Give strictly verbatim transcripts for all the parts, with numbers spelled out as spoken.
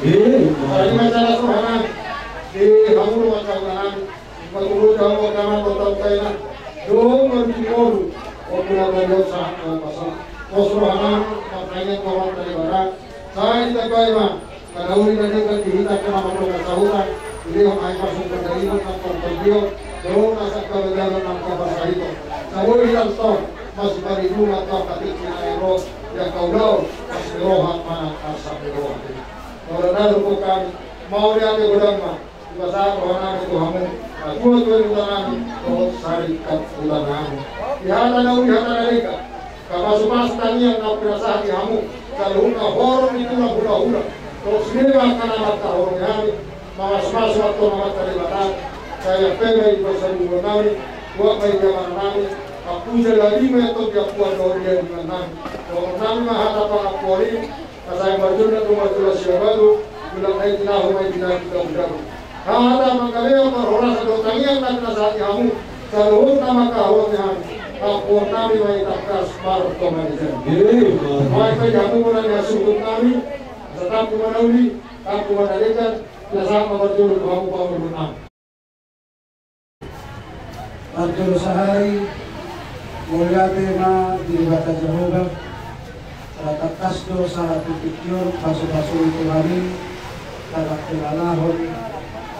Jadi macam tu mana? Di hamu rumah tangga nami. Patuluja hamu angka amang dohot inang. Dung marujung ngolu. Oku na tadi sahat na pasal. Pos roha nami, martangiang tu Amanta Debata. Sai tabaen ma. Angka na uli na denggan di hita angka na mardongan sahuta. Dilehon ma i pasuk pardaliman angka partingkian. Dung asa angka bagalan angka parsahiton. Saboi hita tong. Masiparibu ma tu angka tingki na i ro. Di angka ulaon. Masiroha manang asa ni roha. Mauliate hami. Mauliate godang ma. Dipasahat roha nami tu hamu, na tua-tua ni huta nami, dohot sarikat huta nami. Di hata na uli hata na denggan, angka pasu-pasu tangiang na pinasahat ni hamu, saluhutna horong ni tulang hula-hula, dohot sude ma angka na martahorong ni hami, mamasumasu ma antong Amanta Debata, sai ampe ma i di parsabubuan nami, buat ma i di amanan nami, ampu jala ading ma i antong di ampuan dohot di adingan nami. Dohonon nami ma hata pangampuon i, Asa marjolo tu marjolo siabatu, bulan ai tinahu mai tinahu tinahu tinahu. Hata mangkabea parhorasan dohot tangiang na pinasahat ni hamu, saluhutna mangkahorong ni hamu, ampuon nami ma i tangkas martonga ni jam. Mai pe di hamu muna ni hasuhuton nami, asa tampu ma na uli, tampu ma na denggan, asa ma marjolo tu hamu pangurungan. Marjolo sahali, mauliate ma di Debata Jahowa, ala tangkas do sahat tu tingki on pasu-pasu ni Tuhan i, tangkas dilalahon,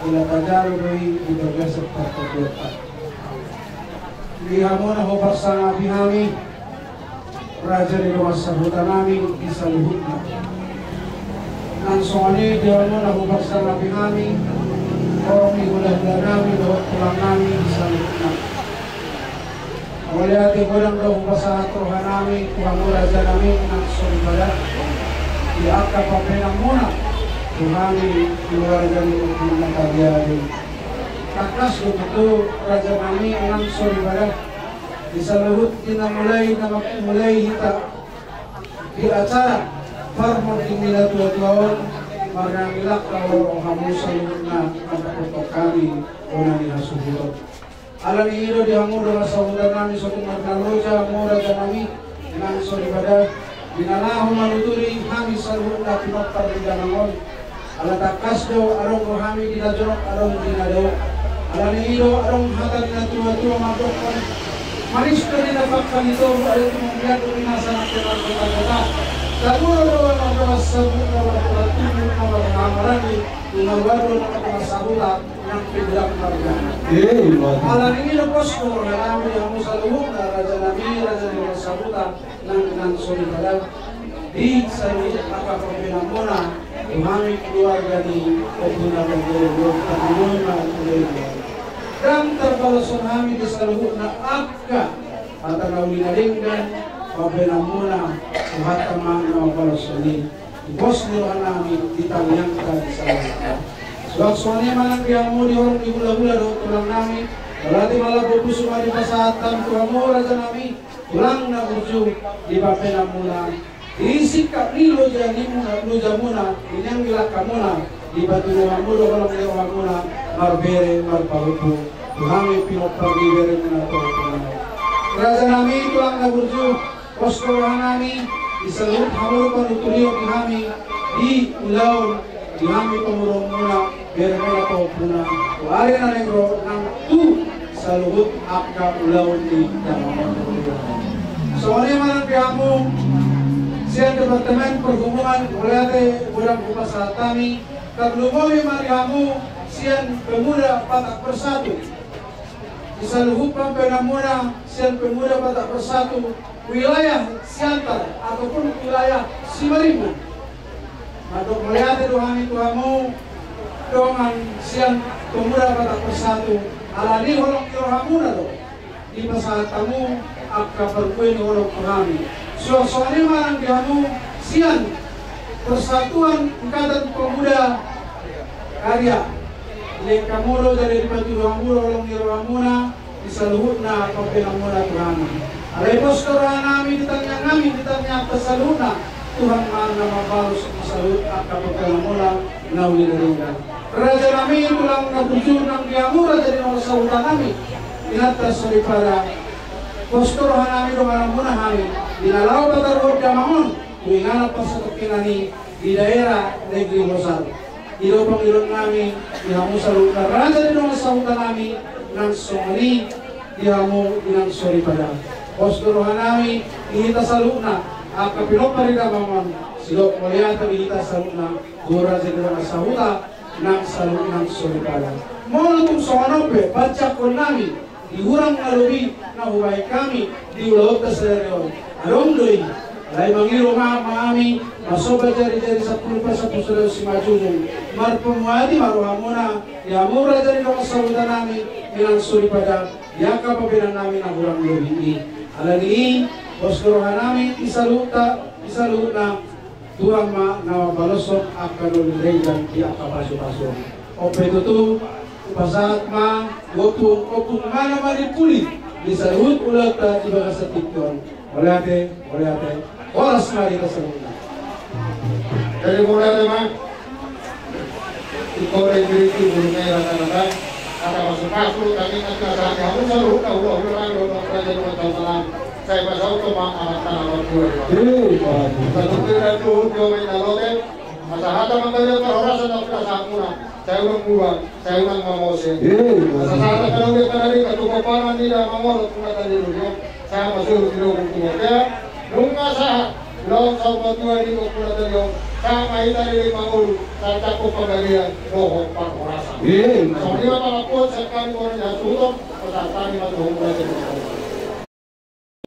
ala tajalo do i di bagasan partondion. Di hamu na huparsangapi hami, raja ni dongan sahuta nami di saluhutna. Nang songon i di hamu na huparsangapi hami, horong ni hula-hula nami dohot tulang nami di saluhutna. Mauliate godang do hupasahat roha nami tu hamu raja nami nang soripada, di angka pambahenan muna tu hami keluarga ni Ompunta Pariadi. Tangkas do tutu raja nami nang soripada, di saluhut di na mulai, na mulai hita di acara parmonding ni na tua-tua on, marnang ilak na olo hamu saluhutna, mangkatongkap hami bona ni hasuhuton. Ala ni i do di hamu dongan sahuta nami, so tung marnaloja hamu raja nami nang soripada, di na laho manuturi hami saluhutna pinompar ni damang on. Ala tangkas do adong do hami di na jonok, adong di na dao. Ala ni i do adong hata ni na tua-tua mandokkon: Manis do di na pangkang ni toru, ala tu mambiar do di na sanak-sanak kota-kota. Tangkas do adong do sabuhut na marpatubu na marhamarani, di na baru na kata sabuta nang pindang marga. Ala ni i do pos do roha nami di hamu saluhutna raja nami, raja ni dongan sahuta nang, nang soripada, di saluhut angka pambahenan muna tu hami keluarga ni Ompunta Pariadi, dohot tangiang nami ma tu Debata. Ndang tarpalashon hami di saluhutna angka hata na uli na denggan pambahenan muna, Tuhanta ma na mangpalashon i. Di pos ni roha nami, di tangiangta di saluhutna. Suang songon i ma nang di hamu di horong ni hula-hula dohot tulang nami, mauliate ma lambok pusu ma dipasahat hami tu hamu raja nami, tulang na burju, di pambahenan muna, di singkat ni loja ni muna, loja muna, di niang ni langka muna, dipatudu hamu do holong ni roha muna, marbere marpahompu tu hami pinompar ni bere muna tu hamu. Raja nami tulang na burju, pos do roha nami di saluhut hamu panuturion di hami di ulaon, di hami pamoruon muna, bere muna pahompu muna, tu ari na naeng ro nang tu saluhut angka ulaon ni damang on. Songon i ma nang di hamu sian Departemen Perhubungan, mauliate godang hupasahat hami. Tarlumobi ma di hamu sian Pemuda Batak Bersatu. Di saluhut pambahenan muna sian Pemuda Batak Bersatu, wilayah Siantar ataupun wilayah Simaribu. Mandok mauliate do hami tu hamu dongan sian Pemuda Batak Bersatu, Alani holong ni rohamuna do dipasahat hamu angka parbue ni holong tu hami. Suang songon i ma nang di hamu sian Persatuan Ikatan Pemuda Karya. Dilehon hamu do jala dipatudu hamu do holong ni rohamuna di saluhutna pambahenanmuna tu hami. Alai pos do rohanami di tangiangnami, di tangiangta saluhutna, Tuhan ma na mambalos di saluhut angka pambahenanmuna na uli na denggan. Rajanami, tulang na burju nang di hamu raja ni dongan sahutanami, inanta soripada, pos do rohanami dongananmuna hami di na laho pataruhon damang on tu inganan parsatongkinan i di daerah Negeri Hosar. I do pangidoannami di hamu saluhutna raja ni dongan sahutanami, nang songon i di hamu inang soripada. Pos do rohanami di hita saluhutna angka pinompar ni damang on, sidok mauliate di hita saluhutna tu raja ni dongan sahuta nang saluhut nang soripada. Molo tung songon on pe bacakkonnami di hurang na lobi na hubahen hami di ulaonta sadari on, adong do i. Alai mangido ma hami, marsomba jarijari sampulu pasampulu sada simanjujung, marpamuati ma rohamuna di hamu raja ni dongan sahutanami, inang soripada, di angka pambahenannami na hurang lobi i. Alani i, pos do rohanami di saluhutna, di saluhutna, Tuhan ma na mambaloshon angka na uli na denggan di angka pasupasu. On pe tutu, hupasahat ma, gompung, gompung ma na manimpuli di saluhut ulaonta di bagasan tingki on. Mauliate, mauliate. Horas ma di hita saluhutna. Jadi mauliate ma. Ingkon diri tu bulu merah tanah. Angka pasupasu, tangiang, angka sahat ni hamu saluhutna, hulahula nang dohot raja ni dongan sahutanami. Sai pasaut ma angka na martua di. Eh, Pak Haji. Satu kira tu, dua main alote. Asa hata manggabean parhorasan na pinasahatmuna. Sai unang muba, sai unang mamose. Eh, Pak Haji. Asa sahat angka na uli angka na denggan tu pomparan ni damang on dohot tu na tadilo di on. Sahat ma solu di lobung tu bontean. Nunga sahat ulaon saur matua di pomparan tadi on. Sahat ma hita leleng mangolu, sahat jangkon panggabean dohot parhorasan. Eh, Pak Haji. Songon i ma pangampuon sian hami boru ni hasuhuton. Pasahat hami ma tu hamu raja.